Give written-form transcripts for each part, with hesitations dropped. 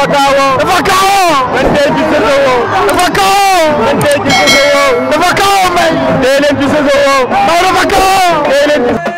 dafa kaawoo. dafa kaawoo. man tey ci Sosowoo. dafa kaawoo. man tey ci Sosowoo. dafa kaawoo may. tey leen ci Sosowoo. may dafa kaawoo. tey leen ci.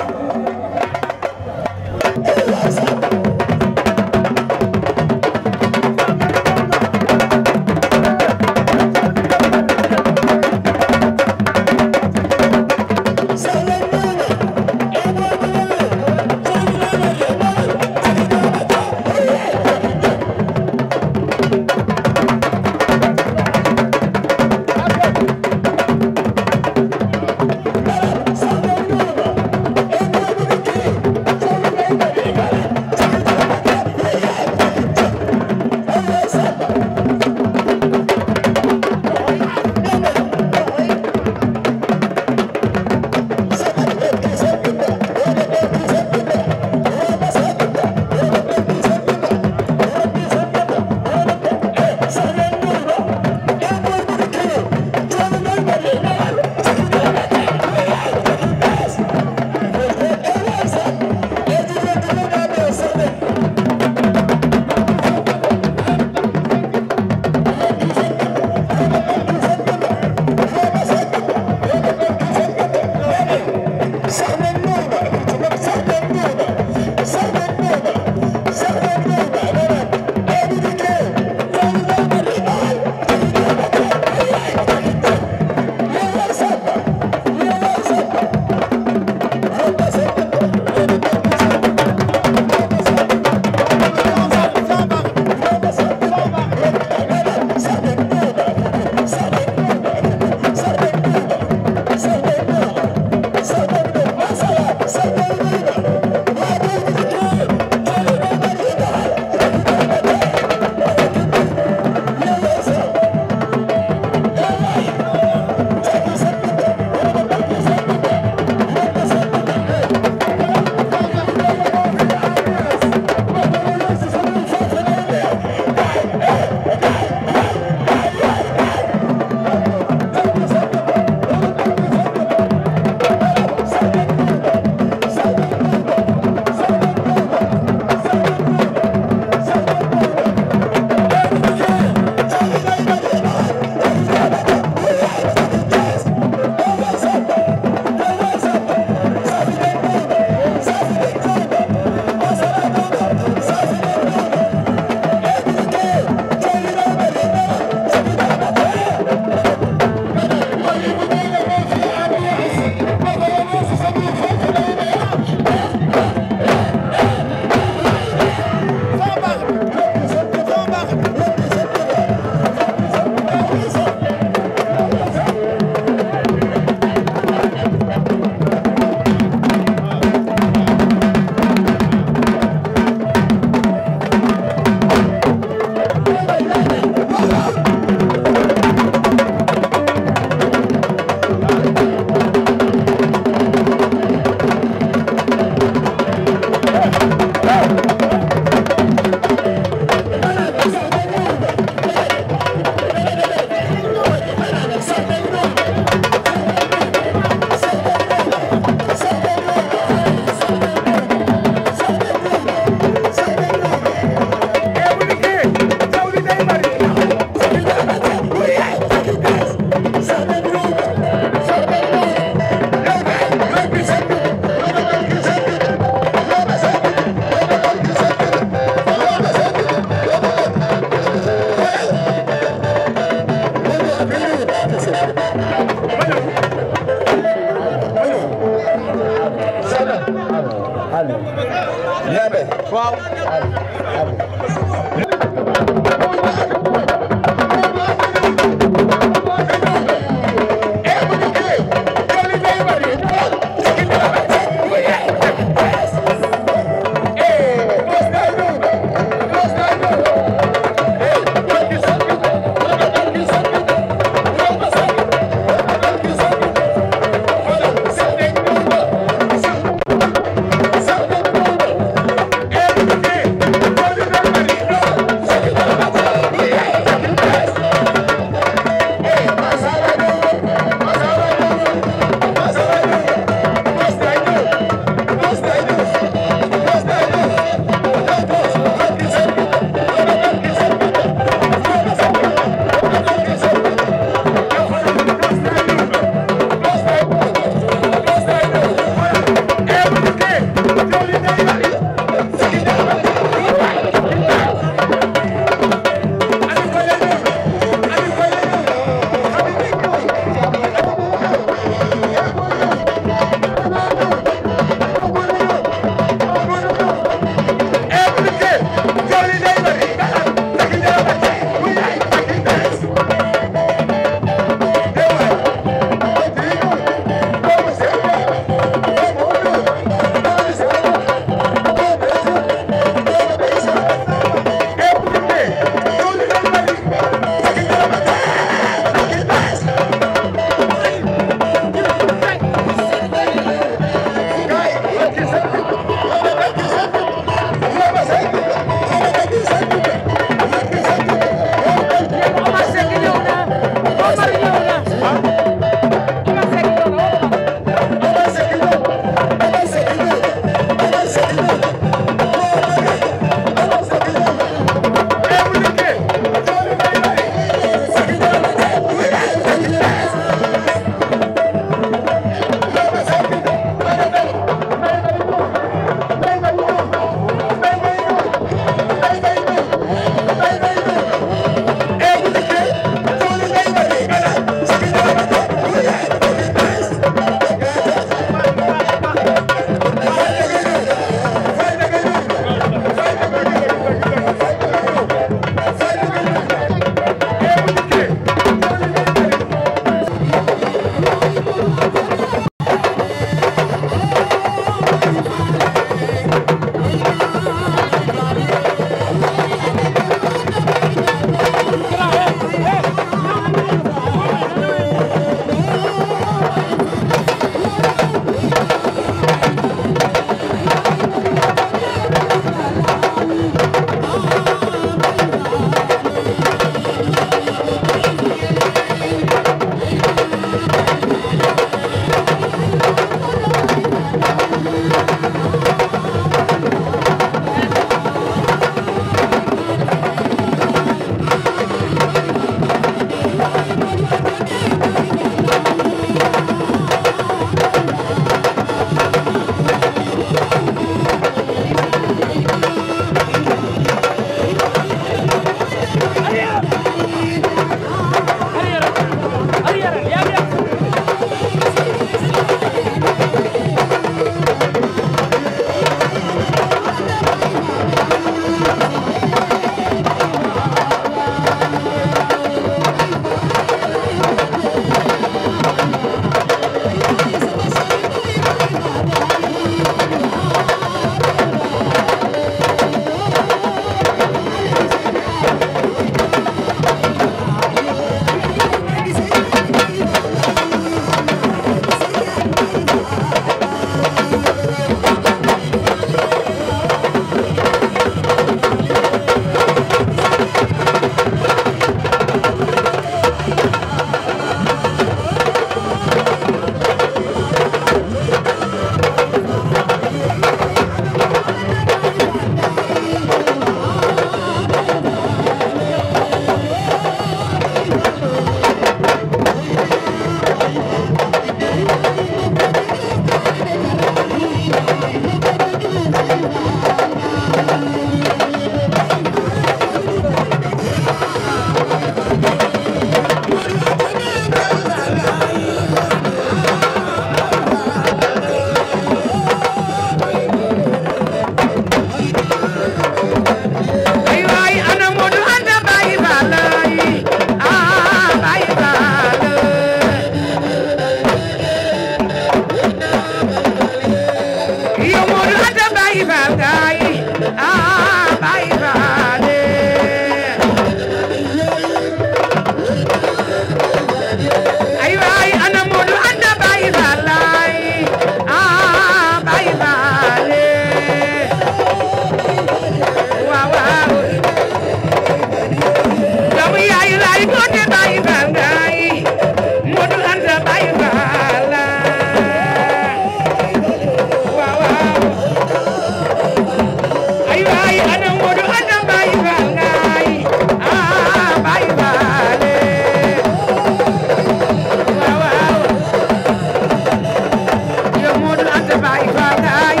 Anta Baye Fall gaay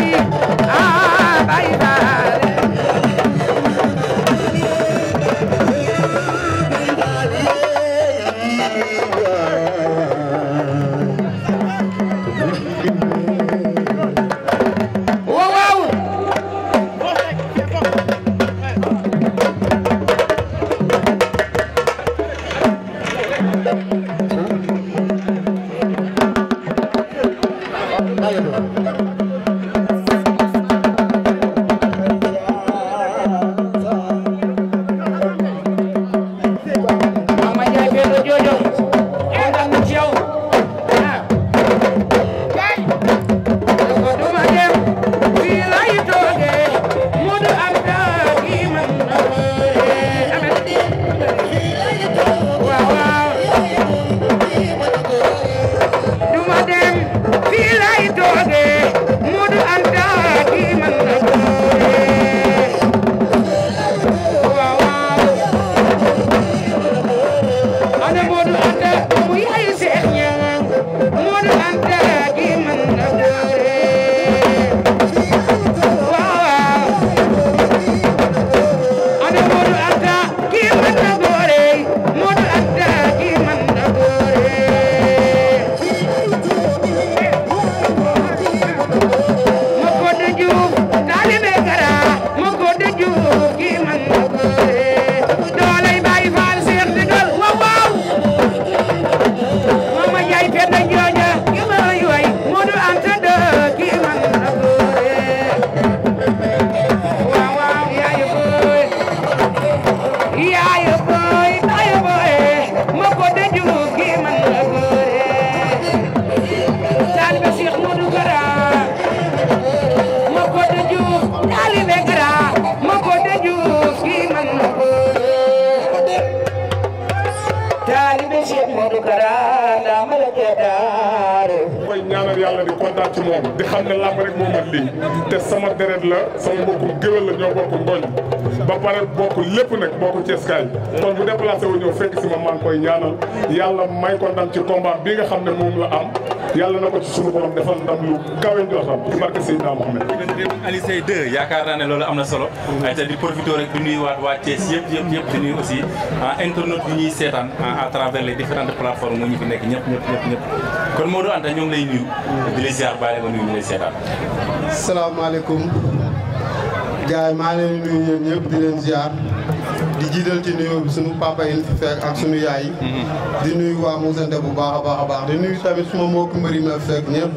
Baye Fall ci moom di xam ne làmb rek moo mat lii te sama deret la sama mbokku géwél la ñoo bokk ngooñ ba pare bokk lépp nag bokk Ceeskaay kon bu déplacé wu ñëw fekk si ma maa ngi koy ñaanal yàlla may ko ndam ci combat bi nga xam ne moom la am yàlla na ko ci suñu borom defal ndam lu kawe njortam ci barke Seydina Mohamed. Aliou Seye 2 yaakaar naa ne loolu am na solo. ay te di profité rek di nuyu waa Thiès yëpp di nuyu aussi internautes yi ñuy seetaan à travers les différentes plateformes mu ñu fi nekk ñëpp kon Modou Anta ñoo ngi lay nuyu. di la ziar bàyyi nga nuyu ñu lay seetaan. salaamaaleykum gars yi maa ngi leen di nuyu yéen ñëpp di leen ziar di jiital ci nuyoo bi sunu papa yi fi fekk ak sunu yaay yi. di nuyu waa Moussante bu baax a baax di nuyu tamit suma mbokku mbër yi ma fekk ñëpp.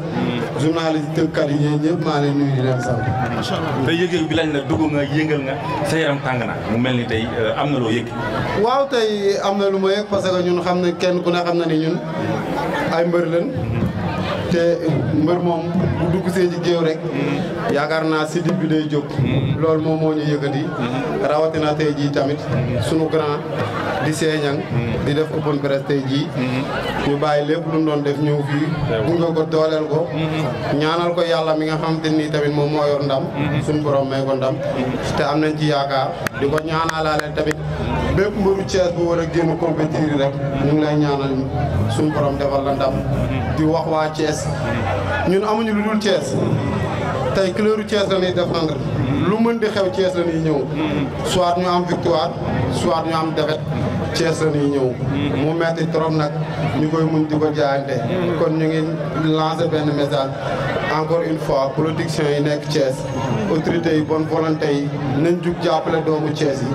journaliste tëkkat yi yéen ñëpp maa leen nuyu di leen sant. macha allah tey yëg-yëg bi lañ la dugg nga yëngal nga sa yaram tàng na mu mel ni tey am na loo yëg. waaw tey am na lu ma yëg parce que ñun xam ne kenn ku ne xam na ni ñun ay mbër lañ. te mbër moom bu dugg see ci géew rek yaakaar naa si dib bi day jóg loolu moom moo ñu yëkkati rawatina tey jii tamit sunu grand di Cheikh Niang di def open presse tey jii ñu bàyyi lépp lu mu doon def ñëw fii gunge ko dooleel ko ñaanal ko yàlla mi nga xamante nii tamit moom moo yor ndam suñu borom may ko ndam te am nañ ci yaakaar di ko ñaanalaale tamit bépp mbëru Thiès bu war a génn compétir rek ñu ngi lay ñaanal suñu borom defal la ndam di wax waa Thiès ñun amuñu lu dul Thiès tey couleur Thiès la ñuy défendre lu mën di xew Thiès la ñuy ñëw soit ñu am victoire soit ñu am défaite Thiès la ñuy ñëw mu metti trop nag ñu koy muñ di ko jaayante kon ñu ngi lancé benn message encore une fois politiciens yi nekk Thiès autorités yi bonne volonté yi nañ jug jàppale doomu Thiès yi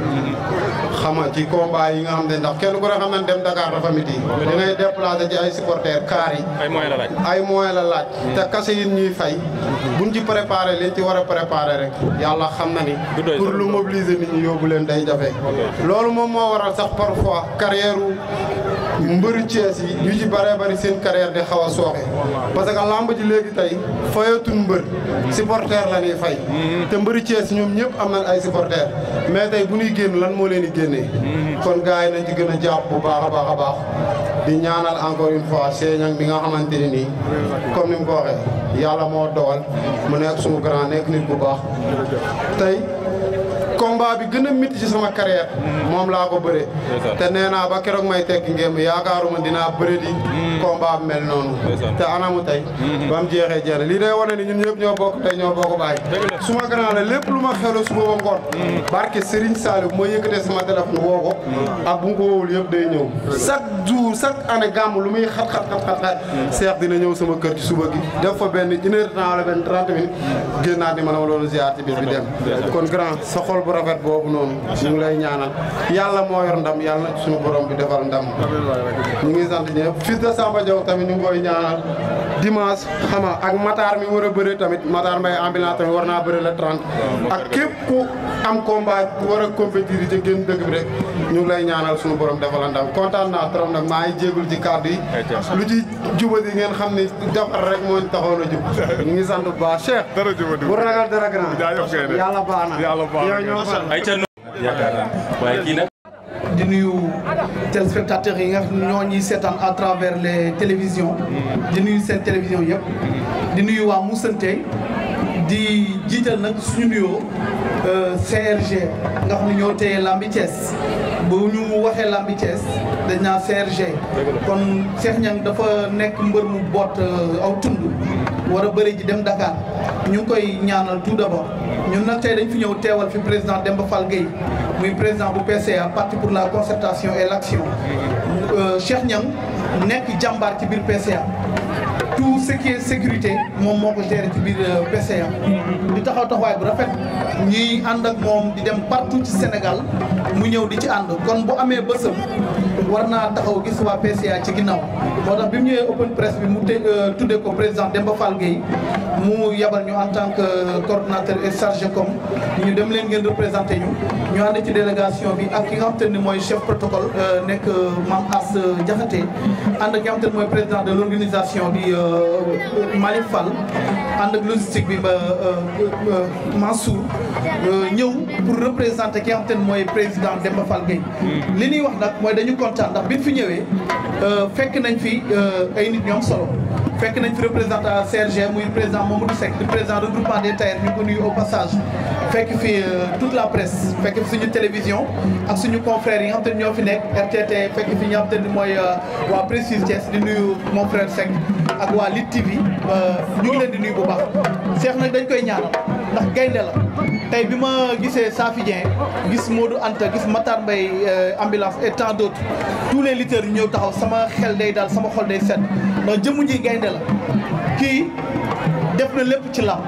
xama ci combat yi nga xam ne ndax kenn ku ne xam ne dem Dakar dafa miti da ngay déplacé ci ay supporters car yi ay moyens la laaj te kase yi ñuy fay buñ ci préparé liñ ci war a préparé rek yàlla xam na ni pour lu mobiliser nit ñi yóbbu leen day jafe loolu moom moo waral sax parfois carrière mbëru Thiès yi yu ci bëree bëri seen carrière di xaw a sooxe parce que lamb ji léegi tey fayatul mbër supporter la ñuy fay te mbëru Thiès ñoom ñëpp am nañ ay supporter mais tey bu ñuy génn lan moo leen di génnee kon gars yi nañ ci gën a jàpp bu baax a baax di ñaanal encore une fois Cheikh Niang bi nga xamante ne nii comme ni mu ko waxee yàlla moo dogal mu nekk suñu grand nekk nit bu baax tey combat bi gën a métti ci sama carrière moom laa ko bëree te nee naa ba keroog may tekki ngéem yaakaaruma dinaa bëre di combat mel noonu te anamu tey ba mu jeexee jeex lii day wane ni ñun ñëpp ñoo bokk tey ñoo bokk bàyyi suma grand la lépp lu ma xewle suba ba ngoon barke Serigne Saliou moo yëkkatee sama téléphone woo ko ak bu mu ko woowul yëpp day ñëw chaque jour chaque année gàmm lu muy xat Cheikh dina ñëw sama kër ci suba gi def fa benn 1 heure de temps wala benn 30 minutes génnaat ni ma ne ma loolu ziar ci bis bi dem kon grand sa xol bu rafet boobu noonu ñu ngi lay ñaanal yàlla moo yor ndam yàlla na suñu borom bi defal ndam ñu ngi sant ñëpp fils de Samba Diaw tamit ñu ngi koy ñaanal dimanche xama ak Matar mi war a bëre tamit Matar Mbaye ambulance tamit war naa bëre le 30 ak képp ku am combat war a compétir ci génn dëkk bi rek ñu ngi lay ñaanal suñu borom defal ndam kontaan naa trop nag maa ngi jéegul ci kàddu yi lu ci jubadi ngeen xam ni defar rek moo ñu taxoon a jub ñu ngi sant bu baax Cheikh bu ragal dara grand yàlla baax na yow ñoo ay ca yaakaar naa waaye kii nag di nuyu téléspectateurs yi nga xam ne ñoo ñuy seetaan à travers les télévisions di nuyu seen télévision yëpp di nuyu waa Moussante di jiital nag suñu nuyoo CRG nga xam ne ñoo téye lambi Thiès bu ñu waxee lambi Thiès dañ naa CRG kon Cheikh Niang dafa nekk mbër mu boot aw tund war a bëri ji dem Dakar ñu ngi koy ñaanal tout d'abord ñun nag tey dañ fi ñëw teewal fi président Demba Fall Gueye muy président bu PCA parti pour la concertation et l'action Cheikh Niang nekk jàmbaar ci biir PCA tout ce qui est sécurité moom moo ko géré ci biir PCA di taxaw taxawaay bu rafet ñuy ànd ak moom di dem partout ci Sénégal mu ñëw di ci ànd kon bu amee bësam war naa taxaw gis waa PCA ci ginnaaw moo tax bi mu ñëwee open presse bi mu tuddee ko président Demba Fall Gueye mu yabal ñu en tant que coordonnateur et chargé comme ñu dem leen ngeen représenté ñu ànd ci délégation bi ak ki nga xam te ne mooy chef protocole nekk Mame As Diakhaté ànd ak ki nga xam te ne mooy président de l'organisation bi Malick Fall ànd ak logistique bi ba Mansour ñëw pour représenter ki nga xam te ne mooy président Demba Fall Gueye li ñuy wax nag mooy dañu kontaan ndax biñ fi ñëwee fekk nañ fi ay nit ñoom solo fekk nañ fi représentant CRG muy président Mamadou Seck di président regroupement des tailleurs ñu ko nuyu au passage fekk fi toute la presse fekk fi suñu télévision ak suñu confrères yi nga xam te ne ñoo fi nekk RTT fekk fi ñi nga xam te ne mooy waa Précise Thiès di nuyu mon frère Seck ak waa LUTTE TV ñu ngi leen di nuyu bu baax Cheikh nag dañ koy ñaanal ndax gaynde la tey bi ma gisee Safi Dieng gis Modou Anta gis Matar Mbaye ambulance et tant d'autres tous les lutteurs yi ñëw taxaw sama xel day daal sama xol day set ndax jëmu ji gaynde la kii def na lépp ci làmb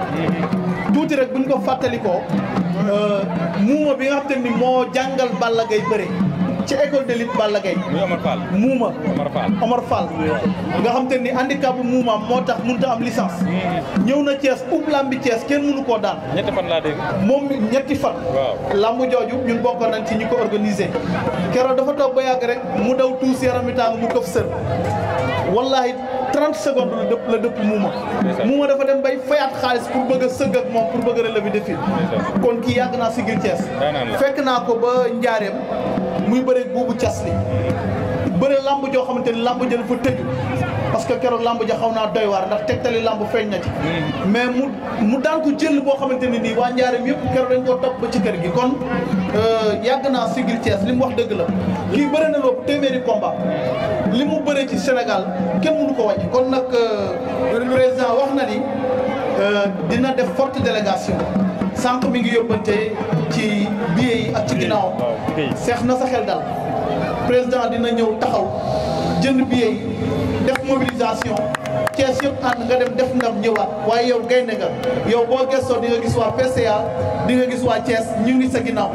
tuuti rek buñ ko fàttalikoo muuma bi nga xam te ni moo jàngal Balla Gaye bëre ci école de lutte Balla Gaye muuma Omar Fall nga xam te ni handicap bu muuma moo tax mënut a am licence ñëw na Thiès ub lambi Thiès kenn mënu koo daan ñetti fan laa dégg moom ñetti fan lamb jooju ñun bokk nañ ci ñi ko organisé keroog dafa toog ba yàgg rek mu daw tuus yaram mi tàng mu këf sër wallahi 30 secondes la dëpp muuma dafa dem bay fayaat xaalis pour bëgg a sëgg ak moom pour bëgg a relever défi kon kii yàgg naa si gir Thiès fekk naa ko ba njaareem muy bëre buubu cas li bëre lamb joo xamante ni lamb ja dafa tëju parce que keroog lamb ja xaw naa doy waar ndax tegtali lamb feeñ na ci mais mu daan ko jël boo xamante ni nii waa njaareem yëpp keroog dañ koo topp ba ci kër gi kon yàgg naa sigil Thiès li mu wax dëgg la kii bëre na loo téeméeri combat li mu bëre ci Sénégal kenn mënu ko wàññi kon nag président wax na ni dina def forte délégation sànq mi ngi yóbbante ci billets yi ak ci ginnaaw seex na sa xel dal président dina ñëw taxaw jënd billets yi def mobilisation Thiès yëpp ànd nga dem def ndam ñëwaat waaye yow gaynde nga yow boo gëstoo di nga gis waa PCA di nga gis waa Thiès ñu ngi sa ginnaaw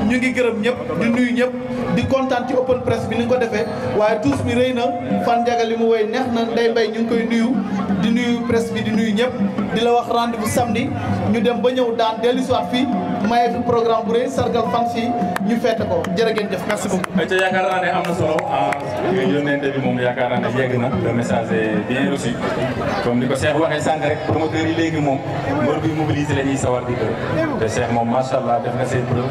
ñu ngi gërëm ñëpp di nuyu ñëpp di kontaan ci open presse bi ni nga ko defee waaye tous bi rëy na fan njaga li mu woy neex na Ndeye Mbaye ñu ngi koy nuyu di nuyu presse bi di nuyu ñëpp di la wax rendez-vous samedi ñu dem ba ñëw daan dellu si waat fii maye fi programme bu rëy sargal fans yi ñu feete ko jërë ngeen jëf merci beaucoup. ayca yaakaar naa ne am na solo yónnente bi moom yaakaar naa ne yegg na le message est bien reçu comme ni ko Cheikh waxee sànq rek promoteur yi léegi moom mbër bi mobiliser la ñuy sawar di kër te Cheikh moom macha allah def nga say preuve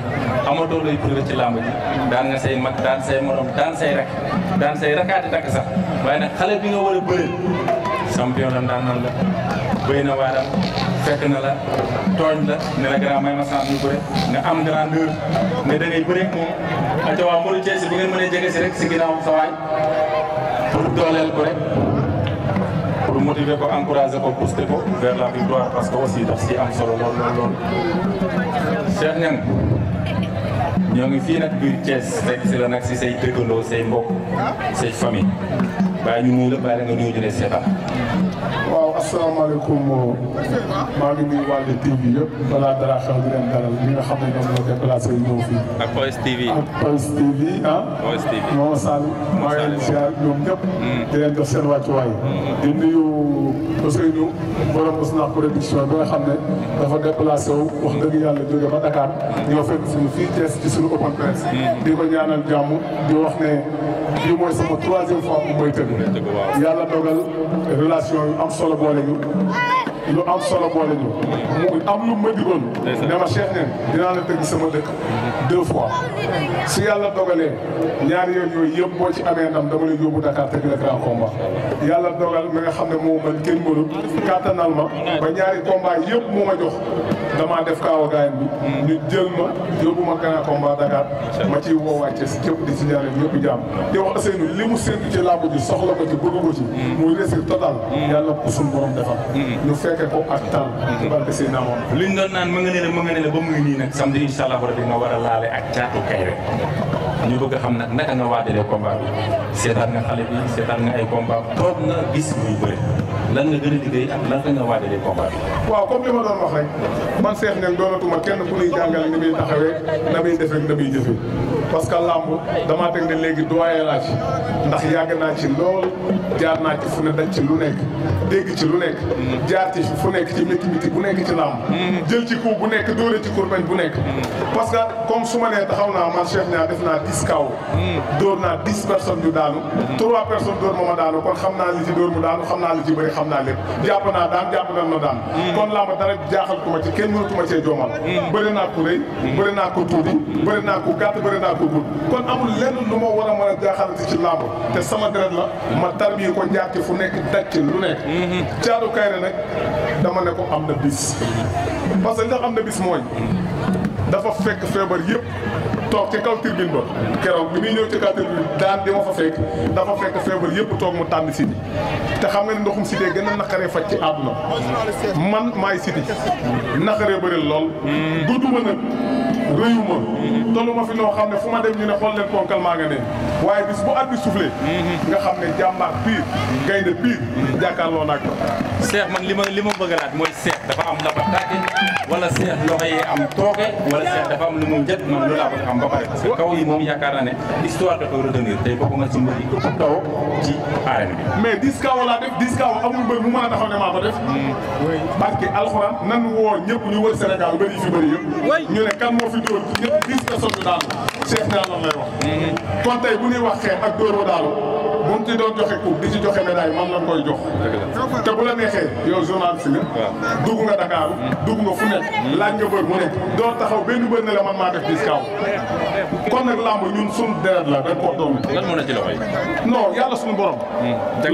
amatoo lay preuve ci làmb ji daan nga say mag daan say morom daan say rek daan say rakaati dakk sax waaye nag xale bi nga war a bëreel champion la daan nan la béy na waaram fekk na la tooñ la ne la grand may ma sant ñu bëre nga am grandeur ne da ngay bëre moom aca waa Modou Thiès bu ngeen mënee jege si rek si ginnaaw sa waay pour dooleel ko rek pour motiver ko encourager ko pousser ko vers la victoire parce que aussi daf si am solo lool Cheikh Niang ñoo ngi fii nag biir Thiès fekk si la nag si say dëkkandoo say mbokk say famille bàyyi ñu nuyu la bàyyi la nga nuyu ñu ne seetaan. waaw asalaamaaleykum maa ngi nuyu waa LUTTE TV yëpp balaa dara xew di leen dalal ñi nga xam ne ñoom ñoo déplacé yu ñëw fii. ak OS TV. ak OS TV ah. OS TV Mama Sall. maa ngi leen di ziar ñoom ñëpp. di leen def seen wàccuwaay. di nuyu Ousseynou borom Ousnakh production bi nga xam ne dafa déplacé wu wax dëgg yàlla jóge ba Dakar ñoo fekk suñu fii Thiès ci suñu open presse. di ko ñaanal jàmm di wax ne lii mooy sama 3e fois bu may tëgg. yàlla dogal relation yu am solo boole ñu lu am solo boole ñu mu am lu ma digoon ne ma Cheikh Niang dinaa la tëgg sama dëkk 2 fois su yàlla dogalee ñaari yoon yooyu yëpp boo ci amee ndam dama lay yóbbu Dakar tëgg la grand combat yàlla dogal mi nga xam ne moo man kenn mënul kàttanal ma ba ñaari combat yëpp moo ma jox damaa def kaawa gaayan bi ñu jël ma yóbbu ma grand combat Dakar ma ciy woo wàcce si képp di si ñaanal ñëpp jàmm di wax Ousseynou li mu séntu ci làmb ji soxla ko ci bëgg ko ci muy réussite total yàlla ko suñu borom defal ñu fekke ko ak tal ci barke si naamoon liñ doon naan ma nga ne la ba muy nii nag samedi incha allah rabbi nga war a laale ak Caatu Kayre ñu bëgg a xam nag naka nga waajalee combat bi seetaan nga xale bi seetaan nga ay combat toog nga gis muy bëri lan nga gën a liggéey ak lan nga waajalee combat bi. waaw comme li ma doon wax rek man Cheikh Niang doonatuma kenn ku ñuy jàngale ni muy taxawee na muy defee na muy jëfee parce que làmb damaa teg ne léegi doyen laa ci ndax yàgg naa ci lool jaar naa ci fu ne daj ci lu nekk dégg ci lu nekk jaar ci fu nekk ci métti bu nekk ci làmb jël ci coup bu nekk dóore ci kurbañ bu nekk parce que comme su ma nee taxaw naa man Cheikh Niang def naa 10 kaw dóor naa 10 personnes yu daanu 3 personnes dóor ma daanu kon xam naa li ci dóor mu daanu xam naa li ci bëri xam naa lépp jàpp naa daan jàpp nañ ma daan kon làmb dara jaaxal tuma ci kenn mënatuma cee joomal bëri naa ko rëy bëri naa ko tuuti bëri naa ko gàtt bëri naa ko gudd kon amul lenn lu ma war a mën a jaaxalati ci làmb te sama deret la ma tarbi ko jaar ci fu nekk daj ci lu nekk Caatu Kayre nag dama ne ko am na bis parce que li tax am na bis mooy dafa fekk feebar yëpp toog ci kaw tribune ba keroog bi muy ñëw ci kaw tribune daan di ma fa fekk dafa fekk feebar yëpp toog mu tànn Sidi te xam nga ne ndoxum Sidi gën a naqaree faj ci àdduna man maay Sidi naqaree bëri lool gudduma nag rëyuma tollu ma fi noo xam ne fu ma dem ñu ne xool leen ponkal maa nga ne waaye bis bu at bi soufflé nga xam ne jàmbaar pire gaynde pire jàkkaarloo naag Cheikh man li ma bëgg a laaj mooy Cheikh dafa am la ba tàgge wala Cheikh loxo yi am tooke wala Cheikh dafa am lu mu njët man loolu laa bëgg xam ba pare parce que kaw yi moom yaakaar naa ne histoire da koy retenir tey bokk nga ci mbir yi ëpp kaw ci arène bi mais 10 kaw laa def 10 kaw amul mbër mu mën a taxaw ne maa ko def parce que alxuraan nan woo ñëpp ñu wër Sénégal bëri yi fi bëri yëpp ñu ne kan moo fi dóor ci ñëpp 10 personnes yu daanu Cheikh Niang lan lay wax kon tey bu ñuy wax xeex ak dóor ba daanu bu ñu ci doon joxe coupe di ci joxe médaille man lañ koy jox te bu la neexee yow journaliste nga dugg nga Dakar dugg nga fu nekk laaj nga bër mu nekk doo taxaw benn bër ne la man maa def 10 kaw kon nag lamb ñun suñu deret la dañ koo doon lan moo na ci loxo yi non yàlla suñu borom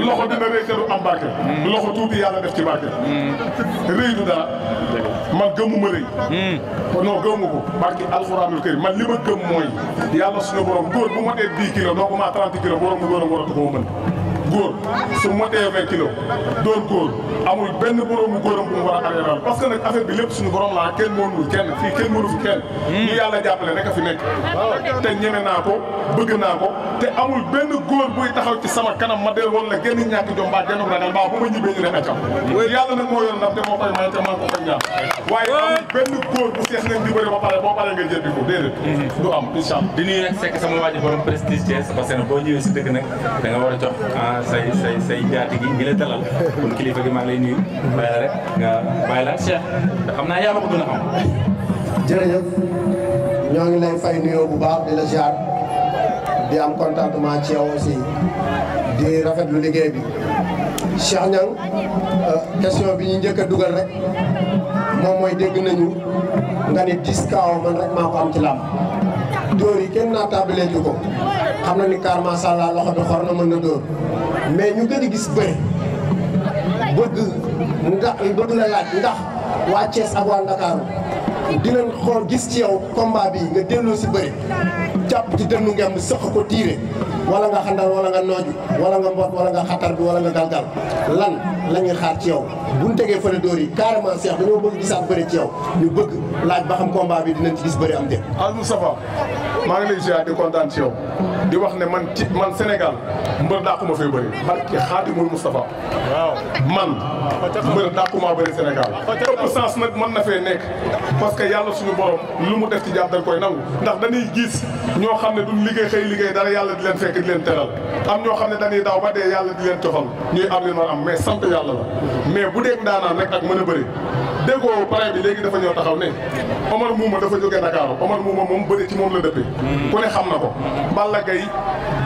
loxo dina rëy te du am barke loxo tuuti yàlla def ci barke rëy du dara man gëmuma rëy non gëmuma ko barke alxuraanul karim man li ma gëm mooy yàlla suñu borom góor bu motee 10 kilos doo ko maa 30 kilos borom mu góoram waratu koo mën góor su motee 20 kilos doon góor amul benn borom mu góoram bu mu war a arrière parce que nag affaire bi lépp suñu borom la kenn mënul kenn fii kenn mënu fi kenn ñu yàlla jàppale rek a fi nekk te ñeme naa ko bëgg naa ko te amul benn góor buy taxaw ci sama kanam ma del woon la genn ñàkk jom mbaa genn ragal mbaa bu ma ñibbee ñu ne accam yàlla nag moo yor ndam te moo koy may te maa ko koy ñaan waaye amul benn góor bu seex nañ di bëri ba pare boo paree nga jëndi ko déedéet du am incha allah di nuyu nag sekk sama waa ji borom prestige Thiès parce que boo ñëwee si dëgg nag da nga war a jox say jaati gi ngi la dalal kon kilifa gi maa ngi lay nuyu bàyyi la rek nga bàyyi la Cheikh te xam naa yaa ma ko gën a xam jërëjëf ñoo ngi lay fay nuyoo bu baax di la ziar di am contentement ci yow aussi di rafetlu liggéey bi Cheikh Niang question bi ñu njëkk a dugal rek moom mooy dégg nañu nga ni 10 KO man rek maa ko am ci làmb dóor yi kenn naa tabalee ju ko xam na ni car macha allah loxo bi xor na mën na dóor mais ñu gën a gis bëri bëgg ndax bëgg la laaj ndax waa Thiès ak waa Ndakaaru dinañ xool gis ci yow combat bi nga delloo si bëri jàpp ci dënnu ngem sëq ko tiire wala nga xandal wala nga nooju wala nga mboot wala nga xatar bi wala nga galgal lan la ñuy xaar ci yow buñ tegee fële dóor yi carrément Cheikh dañoo bëgg gisaat bëri ci yow ñu bëgg laaj ba xam combat bi dinañ ci gis bëri am déet. Al Moustapha maa ngi lay ziar di kontaan ci yow di wax ne man Sénégal mbër dàquma fee bëri barke Xaadimul Moustapha waaw man mbër dàquma bëri Sénégal ëpp sens nag mën na fee nekk parce que yàlla suñu borom lu mu def ci jàpp dañ koy nangu ndax dañuy gis ñoo xam ne duñ liggéey xëy liggéey dara yàlla di leen fekk di leen teral am ñoo xam ne dañuy daw ba dee yàlla di leen cofal ñuy am li am mais sant yàlla la mais bu dee ndaanaan rek ak mën a bëri déggoo pare bi léegi dafa ñëw taxaw ne Omar Mouma dafa jógee Dakar Omar Mouma moom bëri ci moom la dëppee ku ne xam na ko Balla Gaye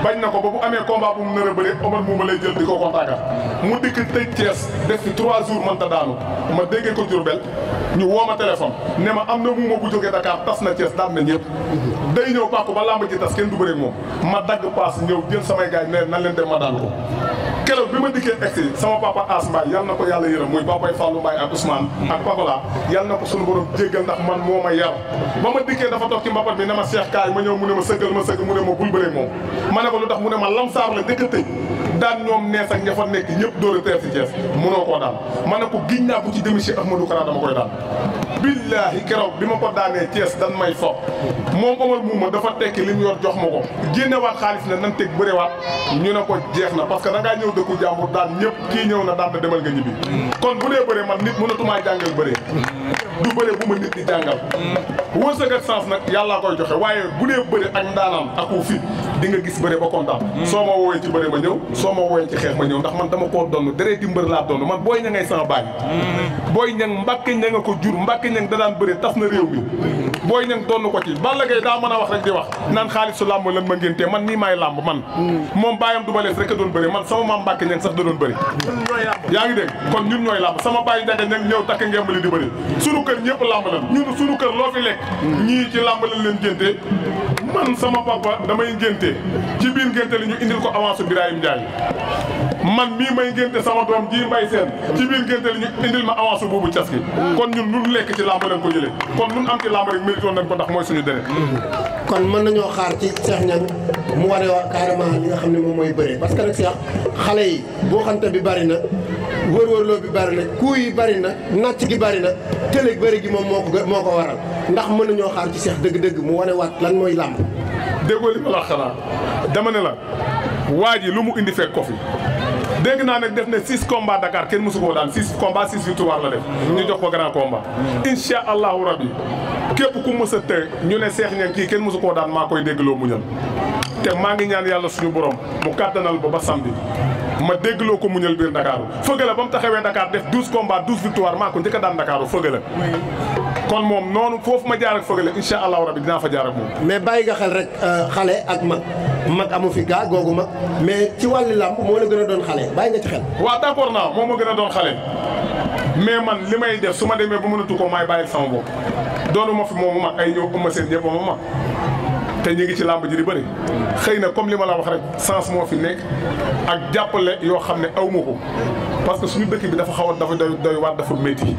bañ na ko ba bu amee combat bu mu nar a bëri Omar Mouma lay jël di ko kontaagal mu dikk tëj Thiès def fi 3 jours mënta daanu ma déggee ko Diourbel ñu woo ma téléphone ne ma am na Mouma bu jógee Dakar tas na Thiès daan na ñëpp day ñëw pàkku ba làmb ji tas kenn du bëri ak moom ma dagg paas ñëw jël samay gaay ne nan leen dem ma daan ko keroog bi ma dikkee egsi sama papa As Mbaye yal na ko yàlla yërëm muy papay Fallou Mbaye ak Ousmane ak Pakola yal na ko suñu borom jéggal ndax man moo ma yar ba ma dikkee dafa toog ci mbapat bi ne ma Cheikh kaay ma ñëw mu ne ma sëggal ma sëgg mu ne ma bul bëre moom ma ne ko lu tax mu ne ma lamsaar la dëkk tëj daan ñoom nees ak ña fa nekk ñëpp dóor a teer si Thiès mënoo koo daan ma ne ko giñ naa ko ci demi Cheikh Ahmadou Kara dama koy daan billahi keroog bi ma ko daanee Thiès dan may foog moom Omar Mouma dafa tekki li mu yor jox ma ko génnewaat xaalis ne nan teg bërewaat ñu ne ko jeex na parce que da ngaa ñëw dëkku jàmbur daan ñëpp kii ñëw na daan na demal nga ñibbi kon bu dee bëree man nit mënatumaa jàngal bëree du bëree bu ma nit di jàngal wërsëg ak sens nag yàllaa koy joxe waaye bu dee bëri ak ndaanaan ak wu fit di nga gis bëre ba kontaan soo ma woowee ci bëre ma ñëw soo ma woowee ci xeex ma ñëw ndax man dama koo donn deret di mbër laa donn man booy ña ngay sama baay booy ñang mbàkke ña nga ko jur mbàkke ñang da daan bëre tas na réew mi booy ñang donn ko ci Balla Gaye daa mën a wax rek di wax naan xaalis su làmb lan ma ngéntee man nii maay làmb man moom bàyyam du balees rek a doon bëri man sama maam mbàkke ñang sax da doon bëri yaa ngi dégg kon ñun ñooy làmb sama bàyyi njaga ñang ñëw takk ngembali di bëri sunu kër ñëpp làmb lan ñun sunu kër loo fi lekk ñii ci làmb lañ leen ngéntee man sama papa damay ngénte ci biir ngénte li ñu indil ko avance Birahim Ndiaye man mii may ngénte sama doom ji Mbay Seen ci biir ngénte li ñu indil ma avance boobu cas ki kon ñun lu lekk ci làmb lañ ko jëlee kon lu am ci làmb rek mérite woon nañ ko ndax mooy suñu deret kon mën nañoo xaar ci Cheikh Niang mu wane waa carrément li nga xam ne moom mooy bëre parce que nag Cheikh xale yi boo xamante bi bari na wër-wërloo bi bari na kuu yi bari na nàcc gi bari na tëleg bëri gi moom moo ko waral ndax mën nañoo xaar ci Cheikh dëgg-dëgg mu wane waat lan mooy làmb déggoo li ma la xanaa dama ne la waa ji lu mu indi fekk ko fi dégg naa nag def ne 6 combats Dakar kenn mësu koo daan 6 combats 6 victoires la def ñu jox ko grand combat insha allahu rabbi képp ku mës a tëj ñu ne Cheikh Niang kii kenn mësu koo daan maa koy déggloo muñal te maa ngi ñaan yàlla suñu borom mu kàttanal ba samedi ma déggloo ko muñal biir Dakar fëgg la ba mu taxawee Dakar def 12 combats 12 victoires maa ko njëkk a daan Dakar fëgg la kon moom noonu foofu ma jaar ak fëgg la insha allahu rabbi dinaa fa jaar ak moom mais bàyyi nga xel rek xale ak mag amu fi gaa googu mag mais ci wàllu làmb moo la gën a doon xale bàyyi nga ci xel waaw d'accord naa moo ma gën a doon xale mais man li may def su ma demee ba mënatu ko maay bàyyil sama bopp doonu ma fi moomu mag ay ñëw ëmma seen ñëpp ma mag te ñu ngi ci làmb ji di bëri xëy na comme li ma la wax rek sens moo fi nekk ak jàppale yoo xam ne aw ma ko parce que suñu dëkk bi dafa xaw a dafa doy waar dafa métti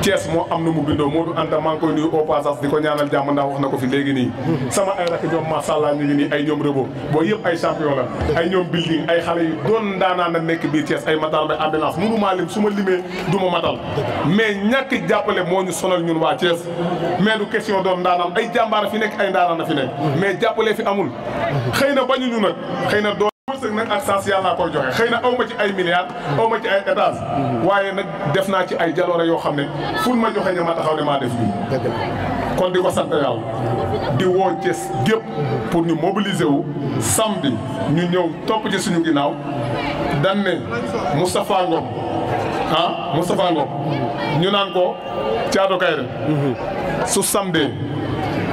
Thiès moo am na mu bindoo Modou Anta maa ngi koy nuyu au passage di ko ñaanal jàmm ndax wax na ko fi léegi nii sama ay rakk ñoom masàllaa ñu ngi nii ay ñoom Rebo booy yëpp ay champion la ay ñoom building ay xale yu doon ndaanaan na nekk biir Thiès ay matal bay ambulance mënu maa lim su ma limee du ma matal mais ñàkk jàppale moo ñu sonal ñun waa Thiès mais du question doon ndaanaan ay jàmbaar fi nekk ay ndaanaan na fi nekk mais jàppale fi amul xëy na bañuñu nag xëy na wërsëg nag ak sens yàlla koy joxe xëy na aw ma ci ay milliards aw ma ci ay étages waaye nag def naa ci ay jaloore yoo xam ne fu ma joxe ña ma taxaw ne maa def lii kon di ko sant yàlla di woo Thiès gépp pour ñu mobiliser wu samedi ñu ñëw topp ci suñu ginnaaw dan ne Moustapha Ngom Moustapha Ngom ñu naan ko Thiatou Kairé su samedi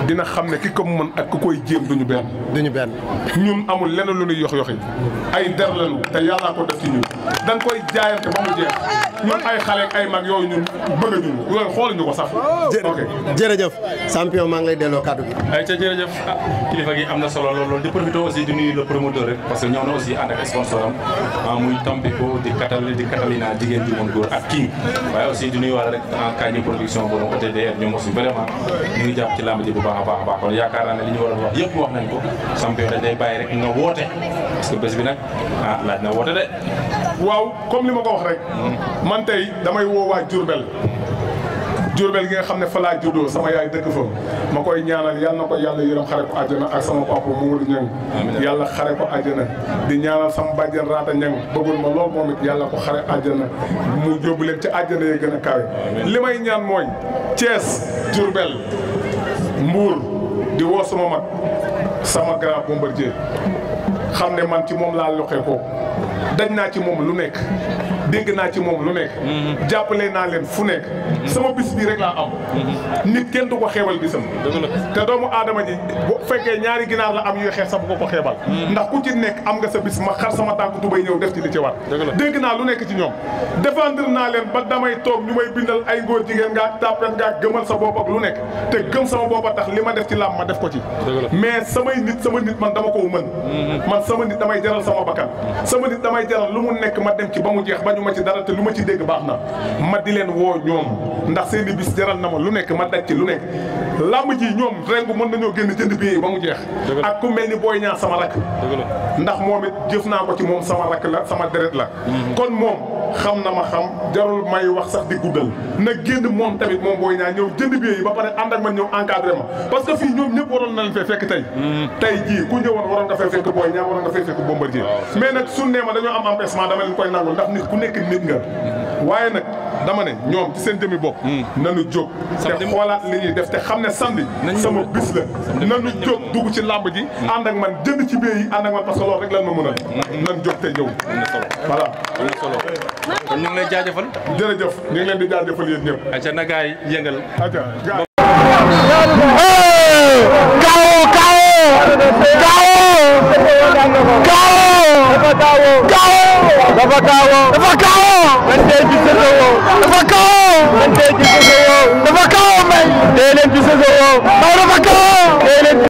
dina xam ne ki ko mën ak ku koy jéem duñu benn duñu benn ñun amul leneen lu ñuy yox yoxi ay der lañu te yàllaa ko def ci ñun dañ koy jaayante ba mu jeex ñun ay xale ak ay mag yooyu ñun bëgg ñu yooyu xooluñu ko sax. ok jërëjëf champion maa ngi lay delloo kàddu gi. ay ca jërëjëf kilifa gi am na solo lool di profité aussi di nuyu le promoteur rek parce que ñëw na aussi ànd ak sponsor am muy Tampico di Catalina jigéen ji moom góor ak King waaye aussi di nuyu wàlla rek en Kañu production boobu OTDR ñoom aussi vraiment ñu ngi jàpp ci làmb ji bu baax a baax kon yaakaar naa ne li ñu war a wax yëpp wax nañ ko champion dañ lay bàyyi rek nga woote parce que bés bi nag laaj na woote de. waaw comme li ma ko wax rek man tey damay woo waa Diourbel gi nga xam ne fa laa juddoo sama yaay dëkk fa ma koy ñaanal yal na ko yàlla yërëm xare ko àjjana ak sama papa Mamadou Niang yàlla xare ko àjjana di ñaanal sama bàjjen Raata Niang bëggul ma lool moom it yàlla ko xare àjjana mu jóbbu leen ci àjjana yi gën a kawe li may ñaan mooy Thiès Diourbel Mbour di woo sama mag sama grand Bombardier xam ne man ci moom laa loxee ko dañ naa ci moom lu nekk dégg naa ci moom lu nekk jàppale naa leen fu nekk sama bis bii rek laa am nit kenn du ko xeebal bisam te doomu aadama ji bu fekkee ñaari ginaar la am yuy xeex sax bu ko xeebal ndax ku ci nekk am nga sa bis ma xar sama tànk tubay ñëw def ci li ci war dégg naa lu nekk ci ñoom défendre naa leen ba damay toog ñu may bindal ay góor jigéen ngaa tàppet ngaa gëmal sa bopp ak lu nekk te gëm sama bopp a tax li ma def ci làmb ma def ko ci mais sama nit man dama ko mën man sama nit damay jaral sama bakkan sama nit damay jaral lu mu nekk ma dem ci ba mu jeex ba ñu ma ci dara te lu ma ci dégg baax na ma di leen woo ñoom ndax seen i bis jaral na ma lu nekk ma daj ci lu nekk làmb ji ñoom rengu mën nañoo génn jënd billet ba mu jeex ak ku mel ni Boy Niang sama rakk ndax moom it jëf naa ko ci moom sama rakk la sama deret la kon moom xam na ma xam jarul may wax sax di guddal na génn moom tamit moom Boy Niang ñëw jënd billet yi ba pare ànd ak man ñëw encadré ma parce que fii ñoom ñëpp waroon na leen fee fekk tey jii ku ñëwoon waroon nga fay fekk Boy Niang waroon nga fay fekk Bombardier mais nag su nee ma dañoo am empêchement dama leen koy nangul ndax nit ku nekk nit nga waaye nag dama ne ñoom ci seen jëmi bopp nanu jóg te xoolaat li ñuy def te xam ne samedi sama bis la nanu jóg dugg ci làmb ji ànd ak man jënd ci billet yi ànd ak man parce que loolu rek lan ma mënal nan jóg te ñëw voilà kon ñu ngi lay jaajëfal jërëjëf ñu ngi leen di jaajëfal yéen ñëpp aca na gaay yëngal dafa kawo man tey ci Sosowo dafa kawo man tey ci Sosowo dafa kawo may tey leen ci Sosowo